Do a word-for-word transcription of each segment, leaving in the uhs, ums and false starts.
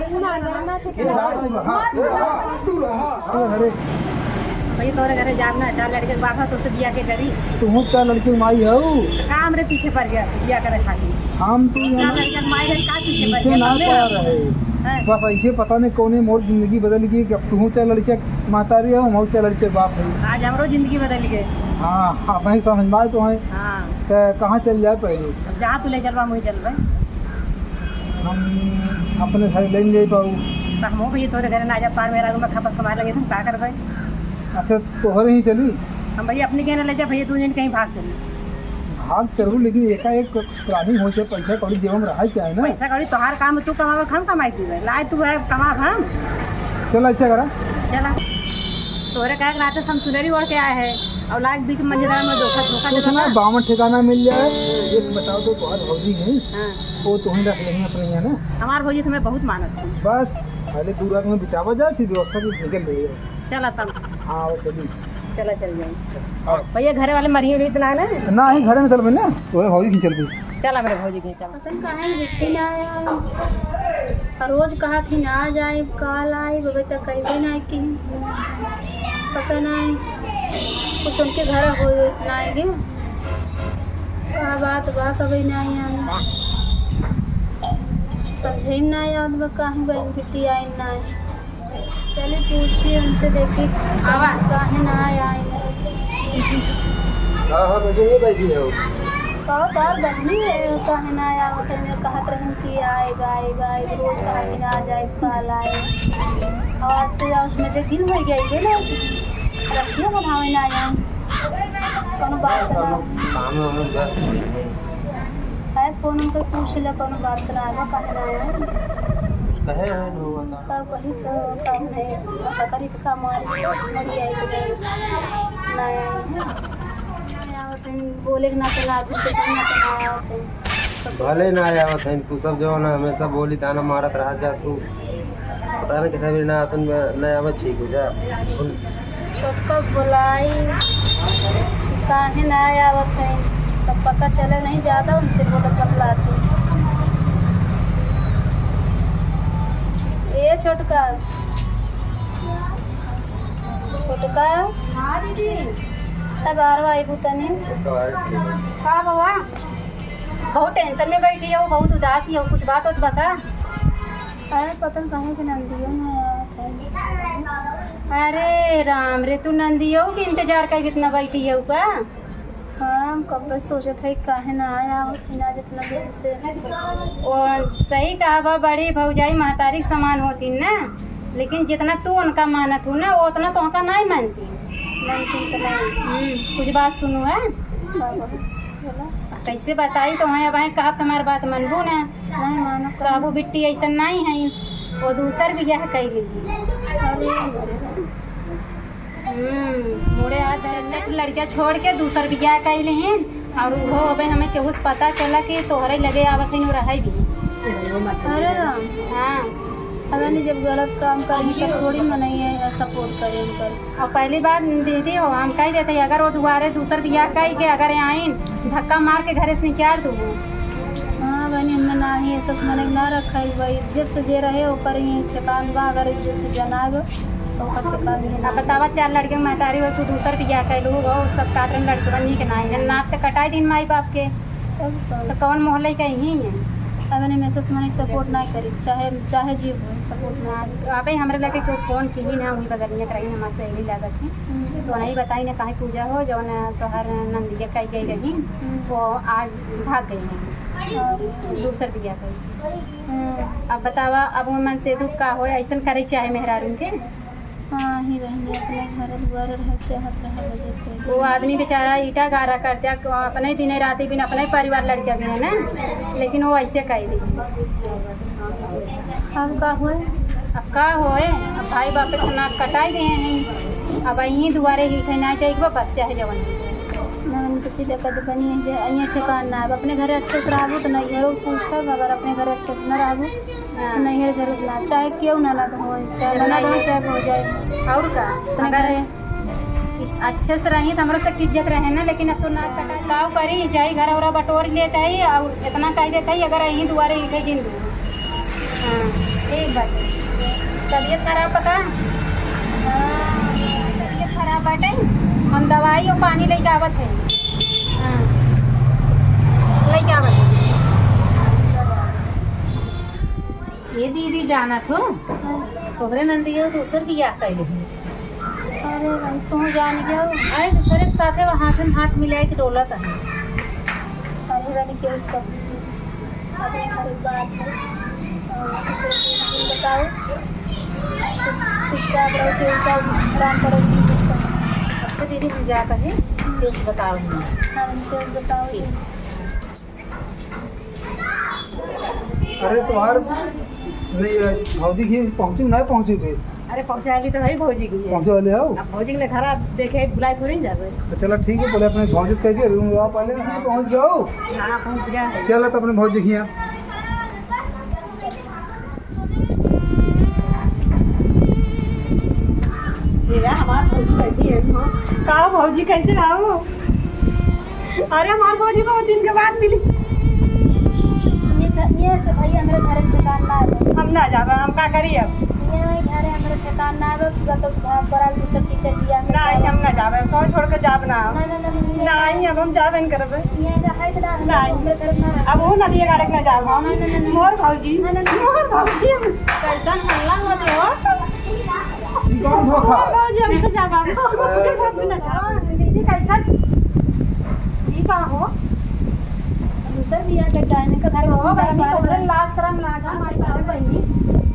तू रहा, तू रहा, तू रहा। अरे, भाई, तोरे घरे जाब ना, चार लड़के के बाप है, तोसे बियाह के करी? तू चार लड़के के माई हऊ? काम रे पीछे पड़ गया, बियाह करे खातिर। हम तो चार यहाँ लड़के के माई है, का पीछे पड़ पीछे गया? ना पड़ रहे। हैं? बस ऐसे पता नहीं कौने मोर जिंदगी बदल गई कि अब तू चार लड़के के महतारी हो, हम चार लड़के के बाप है। आज हमरो जिंदगी बदल गई। हाँ, अब नहीं समझ में आए तो है। हाँ। तो कहाँ चल जाए पहले? अब जहाँ तू ले चलबा, वहीं चलबे। हम अपने घर ले नहीं पाऊ। तो हम हो भैया तोरे घर ना जा, पार मेरा में खपत कमाए लगे, तुम का करबे? अच्छा, तोहरे ही चली? हम भैया अपने के ना ले जा भैया, तू जन कहीं भाग चली। भाग चलू, लेकिन एकाएक कुछ planning हो जाए, पैसा कौड़ी जेब में रहा चाहे ना। पैसा कौड़ी तोहार काम, तू कमावे, हम कमाई पीवे, लाए तू है, कमाब हम। चल, अच्छा करा। चला। तोहरे कहे के नाते से हम चुनरी ओढ़ के आए हैं और लाए बीच में मंझधार में धोखा, धोखा कुछ देता ना, था। बावन ठिकाना मिल जाए। एक बताओ तो, बहुत भौजी है। हाँ। वो तो ही रख लेंगे अपने यहाँ ना। हमार भौजी तुम्हें बहुत मानत है। बस, पहले दू रात में बितावा जाए, फिर व्यवस्था की निकल लेंगे। चला तब। हाँ, वो चली। चला, चल जाए। हाँ। भैया, घरे वाले मरिए उरिए तो ना, ना? ना, ही घरे में चल बने, तोरे भौजी की चल बने। चला, मेरे भौजी की चल। पता नहीं काहे बिट्टी ना आया। और रोज कहा थी ना जाए, काल आए, बबे तक कहबे ना कि पता नहीं कुछ उनके घर हो ना आएगी। का बात बा, कभी ना आया। समझे में ना आवत बा, काहे बहन बिट्टी आई ना आए। चली पूछी उनसे, देखी आवा। काहे ना आए। का हो, कैसे ये बैठी हो? का तार बहनी है, काहे ना आए? आवत है, मैं कहत रहन कि आए, आए, आए, रोज कहा कि ना जाए, काल आए। और आज तो यार उसमें जो गिल हो गया, ये ना रखियो बनावे ना आए। कोनो बात ना। काम में हम व्यस्त हैं। है फोन उनको पूछ ले, कोनो बात ना आए, काहे ना आए? कुछ कहे हैं लोग बता। का कही तो काम है, पता करी तो का मारी, मरी आई तो नहीं। ना आए। ना आवत हैं, बोले के ना चला, दूसरे काम ना चला आवत हैं। भले ना आवत हैं, तू सब जौन है, हमेशा बोली ताना मारत रह जा तू। पता नहीं कितना भी ना आतन, ना आवत ठीक हो जा। छोटका बोलाई, काहे ना आवत हैं, तब पता चले नहीं ज्यादा उनसे बोलत बतलाती। ए छोटका, छोटका। हाँ दीदी। अब आरवा आइबू तनी। का बउआ? बहुत tension में बैठी हो, बहुत उदास ही हो, कुछ बात होत बा का? अरे पता नहीं काहे के नंदियो ना आवत है। अरे राम रे, तू नंदियो के इंतजार कर इतना बैठी हो का? हाँ, हम कब से सोचत है काहे ना आया हो, ना जितना दिन से। ओ, सही कहा बा, बड़ी भौजाई महतारी के समान होती ना, लेकिन जितना तू उनका मानत हूँ ना, उतना तो उनका नहीं मानती। नहीं, ठीक तो नहीं। हम्म, कुछ बात सुनू है। हाँ, बोलो, बोलो। कैसे बताई तो है, अब है कहा तुम्हार बात मनबू ना। नहीं मानो। काबू बिट्टी ऐसा नहीं है, वो दूसर बियाह कई ली। अरे, अरे। हम्म, मुड़े हाथ धरे, चट लड़किया छोड़ के दूसर बियाह कई लेहिन, और वो अबे हमें केहू से पता चला कि तोहरे लगे आवत है, रहै भी। अरे राम। हाँ। हमने जब गलत काम करें तो थोड़ी मनई है support करें उनकर। और पहली बार दीदी हो, हम कह देते हैं, अगर वो दोबारे दूसर बियाह कई के अगर आइन, धक्का मार के घरे से निकाल दूँ। हाँ बहनी, हमने ना ही ऐसा मने ना रखा है भाई, इज्जत से जे रहे ओकर ही ठेकान बा, अगर इज्जत से जनाब ओकर ठेकान भी ना। अब बतावा, चार लड़के के महतारी हो, तू दूसर बियाह कैलू हो, सब कातरन लड़के बन के ना, जन नाक तो कटाई दिन माई बाप के, तब कौन? तो कौन मोहल्ले के ही है? अब इन्हें मैसेज मने support ना करी, चाहे, चाहे जीव हो, support ना करी। अबे हमरे लगे केहू फोन की ही ना, वही बगलिया के रही, हमारे सहेली लागत है। हम्म। तो नहीं बताई ना काहे पूजा हो, जौन तोहर नंदिया कही गई रही, हम्म। वो आज भाग गई है। अरे। दूसर बियाह कई। हम्म। अब बतावा, अब वो मन से दुख का होए, ऐसन करे चाहे मेहरारून के? हाँ, ही रहनी अपने घर दुआरे रहे, चाहत रहे, बजे के। वो आदमी बेचारा ईटा गारा कर दिया, अपने दिने राती बिन अपने परिवार लड़के भी है ना, लेकिन वो ऐसे कह दी। अब का होए? अब का होए? अब भाई बाप के नाक कटाई दिए हैं, अब यहीं दुआरे ही थे, ना जाए बस चाहे जवन। ना, उनके सीधे कद बनी है, जे अइहें ठेकान ना। अब अपने घरे अच्छे से रहबू तो नैहरो पूछब, अगर अपने घरे अच्छे से ना रहबू तो हाँ। नैहर जरूर ना, चाहे केहू ननद हो, चाहे जब ननद हो, नहीं चाहे भौजाई हो। और का? अपने अगर घरे अच्छे से रही तो हमरो से इज्जत रहे ना, लेकिन अब तो नाक कटा। काव करी, जाई घर और बटोर लेत है और इतना कह देत है, अगर यहीं दुआरे ही थे जिंदू। हाँ। ठीक बाटे। तबियत खराब बा का? हाँ, तबियत खराब बाटे। हम दवाई और पानी लेके आवत है। हाँ, लेके आवत है। ये दीदी जानत हो? हाँ। तोहरे नंदियो दूसर बियाह कइले है। अरे भाई, तू जान गया हो? अरे दूसरे के साथे वहाँ से हाथ मिलाए के डोलत है। अरे रानी, के उसका अरे हर एक बात है, और उसे भी बताओ। चुप-, चुपचाप रहो, कि सब राम पड़ोसी में चुप करो। अच्छा दीदी, हम जात है, कि उसे बताओ। हाँ, उनसे बताओ। ठीक। अरे तोहार नहीं, भौजी की पहुँची, नहीं पहुँची थे। अरे पहुँचाली तो है भौजी की। पहुँचे वाले हो? अब भौजी के घर आप देखे बुलाए थोड़ी ना जाबे। तो चला ठीक है, पहले अपने भौजी से कह के रूम आओ, पहले नहीं पहुँच गया हो। हाँ, पहुँच गया है। चला तो अपने भौजी के यहाँ। ये हमार भौजी बैठी है। का भौजी कैसे आओ? अरे हमार भौजी बहुत दिन के बाद मिली। ये स-, ये से भैया हमरे घर के दुकान ना आवे। हम ना जाबे, हम का करी अब? ये घर है हमरे दुकान ना आवे, तू तो सुबह बड़ा दूसर तीसर बियाह में नहीं, जाओ। हम ना जाबे, तो छोड़ के जाब ना। ना, ना, ना, ना, ना। नहीं, अब हम जाबे न करबे। ये ना है तो ना, नहीं। हमरे घर ना आवे। अब वो नदिया गाड़े के ना जाब हम। ना, ना, ना, ना। मोर भौजी, ना, ना, ना। मोर भौजी। कैसन हल्ला होत हो? ई कौन धोखा? रोज हम तो जाबा। हाँ, दीदी, कैसन? ई का हो? दूसर बियाह के जाने के घर में हो, बहनी, तोहरे लाज शरम लागा, माई बाबू बहनी।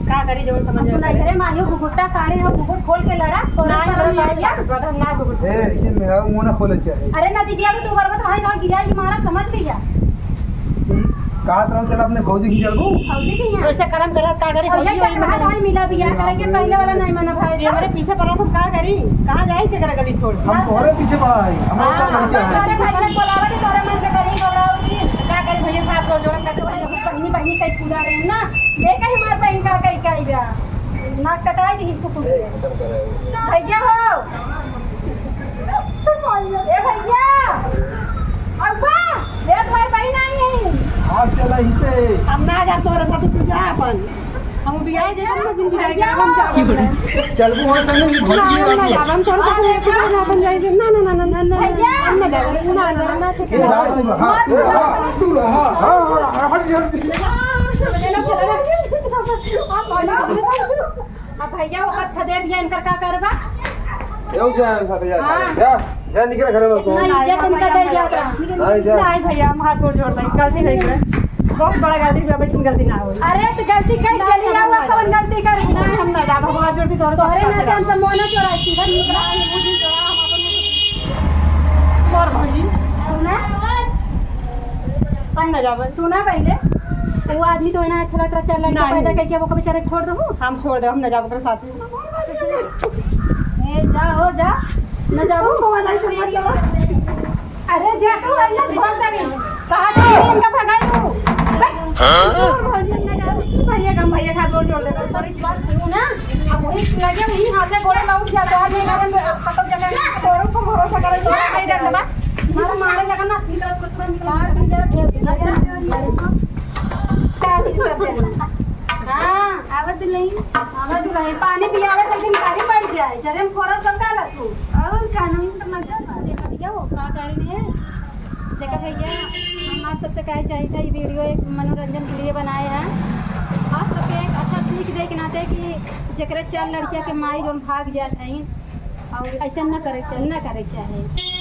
का करी, जवन समझ में अरे माई हो, घुघुटा काढ़े हो, घुघुट खोल के लड़ा, तोरे नहीं, शरम नहीं, नहीं, आइया। नहीं, नहीं, नहीं, नहीं। ए, इसे मेरा मुंह ना खोले चाहिए। अरे ना दीदी, अभी तू बरबत भाई गाँव गिराई के मारा, समझ लिया। ई कहत रहूं, चल अपने भौजी की चलबू। भौजी की यहाँ। कैसे करम करत का करी, पहले भौजी तो वही कहा मतलब। भाई मिला बियाह करे के पहले वाला नहीं माना भाई ये साहब। मेरे पीछे पड़ा तो का करी? कहाँ जाई के करे गली छोड़? हम तोहरे पीछे पड़ा है, हम हाँ, अच्छा लड़के हैं। तोहरे भाई ने बोलावा कि तोहरे मन से करी, घबराओ जी। का करी भैया साहब को जोड़न करते भाई। बहनी, बहनी कहीं पूजा रहे ना, ये कहीं मार बहन का कहीं का इबा। नाक कटाई दी तू कुल। भैया हो, ए भैया, अब्बा, ए तोहर बहिन आई है। आज चला इसे। हम ना जा तोहरे साथ, तू जा अपन। हम बियाह जे हम ना जिंदगी जाए, हम जा। चलबू हो संगे, ये भौजी ना, हम ना जाब, हम तोहरे साथ लेके ना अपन जाए। ना, ना, ना, ना, ना, ना, भैया। हम ना जाब, ना, ना, ना, ना। ये जा तू रहा, तू रहा, तू रहा। हाँ, हाँ, हाँ, हट, हट। चलो, चलो, चलो। अब भैया ओकर खदेड़ दिया, इनकर का करबा? एहू से आए हैं भैया, हाँ। जा, जा निकल घर में। इतना इज्जत इनका दे जात रहा। नहीं, जा। नहीं भैया, हम हाथ गोड़ जोड़ रहे हैं, गलती नहीं करे। बहुत बड़ा गलती हुआ, बस गलती ना हो। अरे तो गलती कहीं चली आओ, कौन गलती कर? नहीं, हम ना जा, भगवान जोड़ दी तोहरे तोहरे साथ ना हम सब मोना चोराई, सीधा निकला। मोर भौजी। सुना? हम ना जाबे। सुना पहले, वो आदमी तो है ना अच्छा लगता, चार लड़का नहीं। पैदा करके वो कभी बेचारे छोड़ दो। हम छोड़ दे, हम ना जाबे ओकरे साथ। ए, जा हो, जा। न जाबू। अरे, जा तू, अंदर छोड़ दे। कहाँ जाबू? इनका भगाई तू। बस। हाँ? भैया, हम भैया का जोड़ जोड़ दे। तोरी बात सुनू ना। अब वही लगे, वही हाथ में गोड़े में उठ जाता है। ये कारण पता चला, तोरों को भरोसा करे, तोरा नहीं डर लगा। मारा मारे लगा ना, फिर कुछ नहीं निकला। हाँ, फिर जरा क्या, क्या, क्या, क्या, क्या, क्या, हाँ। आवे दुलहिन। आवे दुलहिन, पानी पियावे के दिन गाड़ी पड़ जाए, जरे में फोरा सब डाला तू। और का, नहीं तो मजा बा। देखा भैया, वो का गाड़ी में है? देखा भैया, हम आप सबसे कहे चाहिए था, ये video एक मनोरंजन के लिए बनाए हैं। आप सबके एक अच्छा सीख दे के नाते कि जेकरे चार लड़किया के माई जोन भाग जात हैं, और ऐसे ना करे के चाही, ना करे के चाही।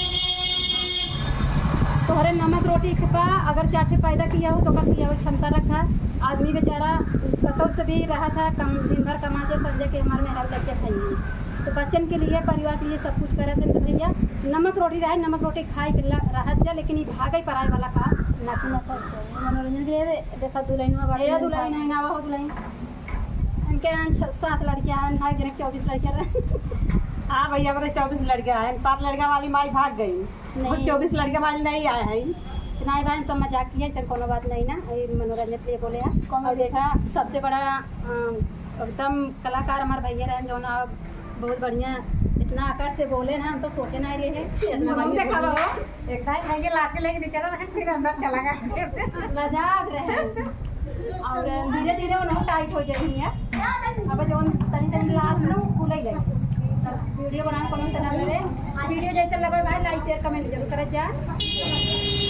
तोहरे नमक रोटी के बा, अगर चार ठे पैदा किया हो तो ओकर खियावे के क्षमता रखा। आदमी बेचारा कतौ से भी रहा था, कम, दिन भर कमा के संजय के हमारे मेहरारू लड़के खाइए। तो बच्चन के लिए, परिवार के लिए सब कुछ करत हैं। तो भैया नमक रोटी रहे, नमक रोटी खाए के ला-, रहत जा, लेकिन ई भागे पराए वाला काम ना करो। मनोरंजन के लिए देखा दुलहिनवा बाटे। ए दुलहिन, है ना, हो दुलहिन। इनके यहाँ छ-, सात लड़कियाँ हैं, भाग गए, चौबीस लड़कियाँ रहे। हाँ भैया, हमारे चौबीस लड़कियाँ हैं, सात लड़का वाली माई भाग गई, नहीं। और चौबीस लड़का वाली नहीं आए हैं। नहीं भाई, हम सब मजाक किए, ऐसे कोनो बात नहीं ना, ये मनोरंजन के लिए बोले हैं। कौन और देखा, सबसे बड़ा, अम, एकदम कलाकार हमारे भैया रहे, जो ना बहुत बढ़िया, इतना आकर से बोले ना, हम तो सोचे ना रहे हैं। इतना बढ़िया देखा बोले। बाबा। एक time भैया लाके लेके निकल रहे हैं, फिर अंदर चला गया। लजात रहे। और धीरे-धीरे उन्होंने tight हो जाएंगे। वीडियो बनावे कोनो से ना डरे। वीडियो जैसे लगे भाई, लाइक, शेयर, कमेंट जरूर करत जा।